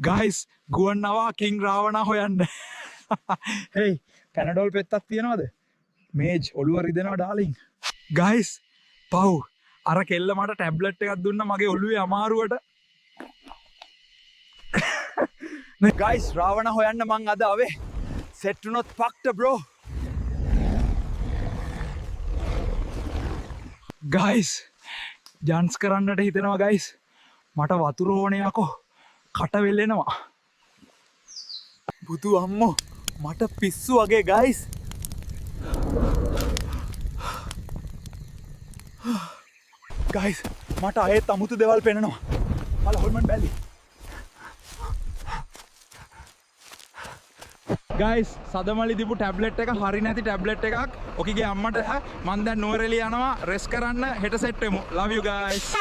Guys ගුවන් නවා කිං රාවණා හොයන්න. හේයි පැනඩෝල් පෙත්තක් තියනවද? මේජ් ඔළුව රිදෙනවා ඩාලින්. ගයිස් පව් අර කෙල්ල මට ටැබ්ලට් එකක් දුන්නා මගේ ඔළුවේ අමාරුවට. ගයිස් රාවණ හොයන්න මං අද ආවේ. සෙට් වුණොත් පක්ට බ්‍රෝ. ගයිස් ජන්ස් කරන්නට හිතෙනවා ගයිස්. මට වතුර ඕනේ යකෝ. කට වෙලෙනවා. බුදු අම්මෝ මට පිස්සු වගේ ගයිස්. ගයිස් මට ආයෙත් අමුතු දේවල් පෙනෙනවා. මල හොල්මන් බැලි. ගයිස් සදමලි දීපු ටැබ්ලට් එක හරි නැති ටැබ්ලට් එකක්. ඔකිගේ අම්මට මං දැන් නුවරඑළිය යනවා රෙස් කරන්න. හෙට සෙට් වෙමු. Love you guys.